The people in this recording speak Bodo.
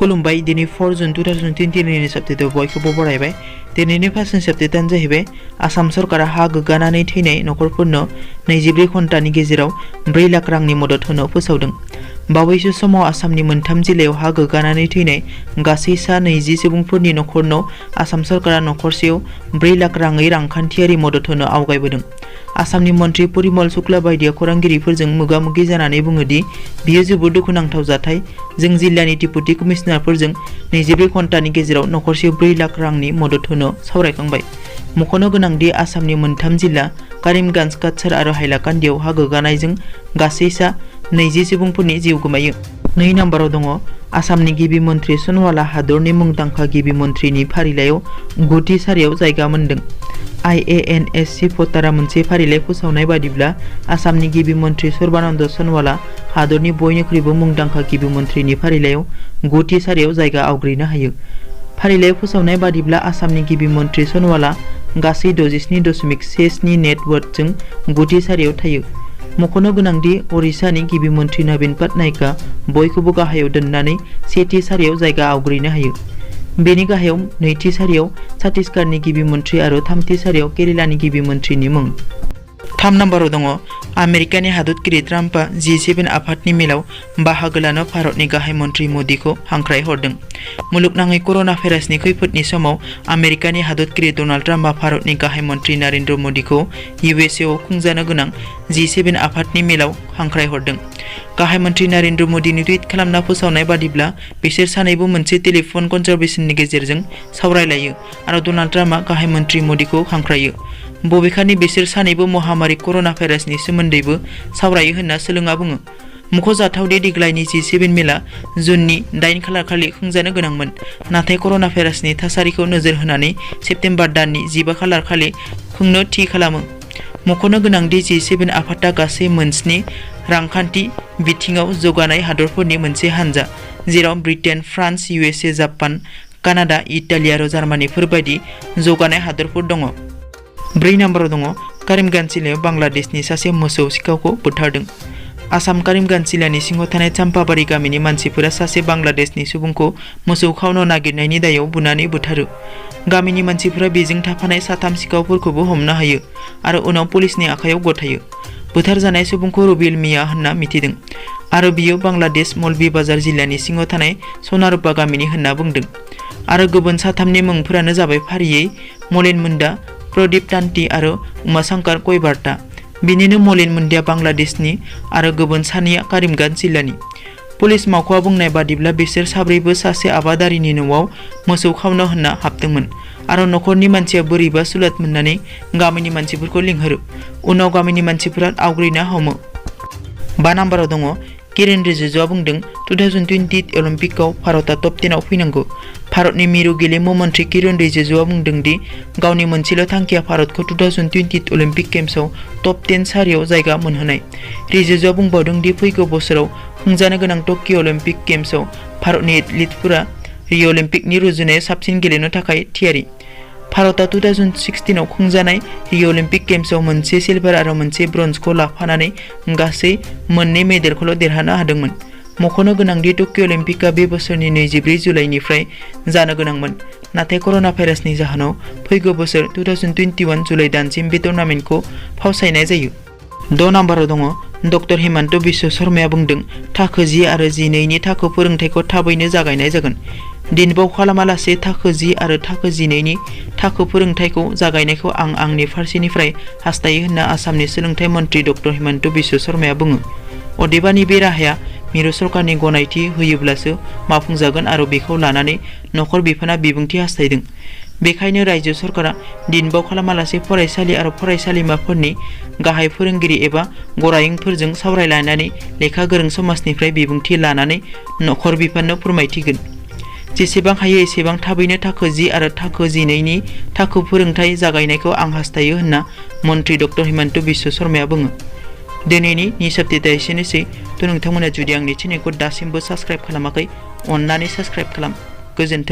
खुलुमबाय दिनै 4 जुन 2023 नि सप्तायाव बयखौबो बरायबाय। दिनैनि फार्स्ट सप्तायानो जाहैबाय आसाम सरकारा हा गोग्गानानै थैनाय नखरफोरनो 24 घन्टानि गेजेराव 4 लाख रांनि मदद होनो फोसावदों। बावैसो समाव आसामनि मोनथाम जिल्लायाव हा गोग्गानानै थैनाय गासै सा 20 सुबुंफोरनि नखरनो आसाम सरकारा नखरसेयाव 4 लाख राङै रांखान्थियारि मदद होनो आवगायबोदों। आसामनि मन्त्रि परिमल शुक्ला बायदिया खौरांगिरिफोरजों मोगा-मोगि जानानै बुङो दि बियो जोबोद दुखुनांथाव जाथाय। जों जिल्लानि डिपुटि कमिशनारफोरजों 24 घन्टानि गेजेराव नखरसेयाव 4 लाख रांनि मदद होनो सावरायखांबाय। मख'नो गोनांदि आसामनि मोनथाम जिल्ला करीमगंज, कछार आरो हाइलाकान्दियाव हा गोग्गानायजों गासै सा 20 सुबुंफोरनि जिउ गोमायो। 2 नम्बराव दङ आसामनि गिबि मन्त्रि सनवाला हादरनि मुंदांखा गिबि मन्थ्रिनि फारिलाइयाव 9थि सारियाव जायगा मोनदों। IANSC भटारा मोनसे फारिलाइ फोसावनाय बादिब्ला आसामनि गिबि मन्त्रि सर्बानन्द सनवाला हादरनि बयनिख्रुइबो मुंदांखा गिबि मन्थ्रिनि फारिलाइयाव 9थि सारियाव जायगा आवग्रिनो हायो। फारिलाइ फोसावनाय बादिब्ला आसामनि गिबि मन्त्रि सनवाला गासै 67.17 नेट वर्थजों 9थि सारियाव थायो। मख'नो गोनांदि ओडिशानि गिबि मन्त्रि नवीन पटनायकआ बयखौबो गाहायाव दोननानै 1थि सारियाव जायगा आवग्रिनो हायो। बेनि गाहायाव 2थि सारियाव छत्तीसगढ़नि गिबि मन्त्रि आरो 3थि सारियाव केरेलानि गिबि मन्त्रिनि मुं। 3 नम्बराव दङ आमेरिकानि हादरगिरि ट्राम्पआ G7 आफादनि मेलाव बाहागो लानो भारतनि गाहाय मन्त्रि मोदीखौ हांख्राय हरदों। मुलुगनाङै कर'ना भाइरासनि खैफोदनि समाव आमेरिकानि हादरगिरि डनाल्ड ट्राम्पआ भारतनि गाहाय मन्त्रि नरेन्द्र मोदीखौ USA आव खुंजानो गोनां G7 आफादनि मेलाव हांख्राय हरदों। गाहाय मन्त्रि नरेन्द्र मोदीनि टुइट खालामना फोसावनाय बादिब्ला बिसोर सानैबो मोनसे टेलिफन कनभारसेशननि गेजेरजों सावरायलायो आरो डनाल्ड ट्राम्पआ गाहाय मन्त्रि मोदीखौ हांख्रायो। बबेखानि बिसोर सानैबो महामारी कर'ना भाइरासनि सोमोन्दैबो सावरायो होनना सोलोंआ बुङो। मख'जाथावदि देग्लायनि G7 मेला जुननि 8 खालारखालि खुंजानो गोनांमोन, नाथाय कर'ना भाइरासनि थासारिखौ नोजोर होनानै सेप्तेम्बर दाननि 15 खालारखालि खुंनो थि खालामो। मख'नो गोनांदि G7 आफादआ गासै 9 रांखान्थि बिथिङाव जौगानाय हादरफोरनि मोनसे हानजा, जेराव Britain, France, USA, Japan, Canada, Italy आरो जार्मानिफोर बायदि जौगानाय हादरफोर दङ। 4 नम्बराव दङ करीमगंज जिल्लायाव बांलादेशनि सासे मोसौ सिखावखौ बुथारदों। आसाम करीमगंज जिल्लानि सिङाव थानाय चाम्पाबारि गामिनि मानसिफोरा सासे बांलादेशनि सुबुंखौ मोसौ खावनो नागिरनायनि दायाव बुनानै बुथारो। गामिनि मानसिफोरा बेजों थाफानाय 3 सिखावफोरखौबो हमनो हायो आरो उनाव पुलिसनि आखायाव गथायो। बुथारजानाय सुबुंखौ रबिल मिया होनना मिथिदों आरो बियो बांलादेश मौलवी बाजार जिल्लानि सिङाव थानाय सनारुपा गामिनि होनना बुंदों। आरो गुबुन 3 मुंफोरानो जाबाय फारियै मलिन मुंडा, प्रदीप तांती आरो उमाशंकर कोइबार्ता। बिनिनो मलिन मुंडाया बांलादेशनि आरो गुबुन 2 करीमगंज जिल्लानि। पुलिस मावख'आ बुंनाय बादिब्ला बिसोर साब्रैबो सासे आबादारिनि न'आव मोसौ खावनो होनना हाबदोंमोन आरो नखरनि मानसिया बोरैबा सुलाद मोननानै गामिनि मानसिफोरखौ लिंहरो। उनाव गामिनि मानसिफोरा आवग्रिना हमो। 5 नम्बराव दङ किरेन रिजिजुआ बुंदों 2028 अलिम्पिकआव भारतआ टप 10 आव फैनांगौ। भारतनि मिरु गेलेमु मन्त्रि किरेन रिजिजुआ बुंदों दि गावनि मोनसेल' थांखिया भारतखौ 2028 अलिम्पिक गेम्सआव टप 10 सारियाव जायगा मोनहोनाय। रिजिजुआ बुंबावदों दि फैगौ बोसोराव खुंजानो गोनां टकिय' अलिम्पिक गेम्सआव भारतनि एथलीटफोरा रिय' अलिम्पिकनि रुजुनायाव साबसिन गेलेनो थाखाय थियारि। भारतआ 2016 आव खुंजानाय रिय' अलिम्पिक गेम्सआव मोनसे सिलभार आरो मोनसे ब्रन्जखौ लाफानानै गासै 2 मेडेलखौल' देरहानो हादोंमोन। मख'नो गोनांदि टकिय' अलिम्पिकआ बे बोसोरनि 24 जुलाइनिफ्राय जानो गोनांमोन, नाथाय कर'ना भाइरासनि जाहोनाव फैगौ बोसोर 2021 जुलाइ दानसिम बे टुर्नामेन्टखौ फावसायनाय जायो। 6 नम्बराव दङ डक्टर हिमन्त बिश्व शर्माया बुंदों थाखो 10 आरो 12 नि थाखो फोरोंथायखौ थाबैनो जागायनाय जागोन। दिनबाव खालामालासे थाखो 10 आरो थाखो 12 नि थाखो फोरोंथायखौ जागायनायखौ आं आंनि फारसेनिफ्राय हास्थायो होनना आसामनि सोलोंथाइ मन्त्रि डक्टर हिमन्त बिश्व शर्माया बुङो। अदेबानि बे राहाया मिरु सरकारनि गनायथि होयोब्लासो मावफुंजागोन आरो बेखौ लानानै नखर बिफाना बिबुंथि हास्थायदों। बेखायनो रायजो सरकारा दिनबाव खालामालासे फरायसालि आरो फरायसालिमाफोरनि गाहाय फोरोंगिरि एबा गरायुंफोरजों सावरायलायनानै लेखा गोरों समाजनिफ्राय बिबुंथि लानानै नखर बिफाननो फोरमायथिगोन। जेसेबां हायो एसेबां थाबैनो थाखो 10 आरो थाखो 12 नि थाखो फोरोंथाय जागायनायखौ आं हास्थायो होनना मन्त्रि डक्टर हिमन्त बिश्व शर्माया बुङो। दिनैनि सप्ताया एसेनोसै। नोंथांमोना जुदि आंनि चेनेलखौ दासिमबो साबस्क्राइब खालामाखै, अन्नानै साबस्क्राइब खालाम। गोजोन्थों।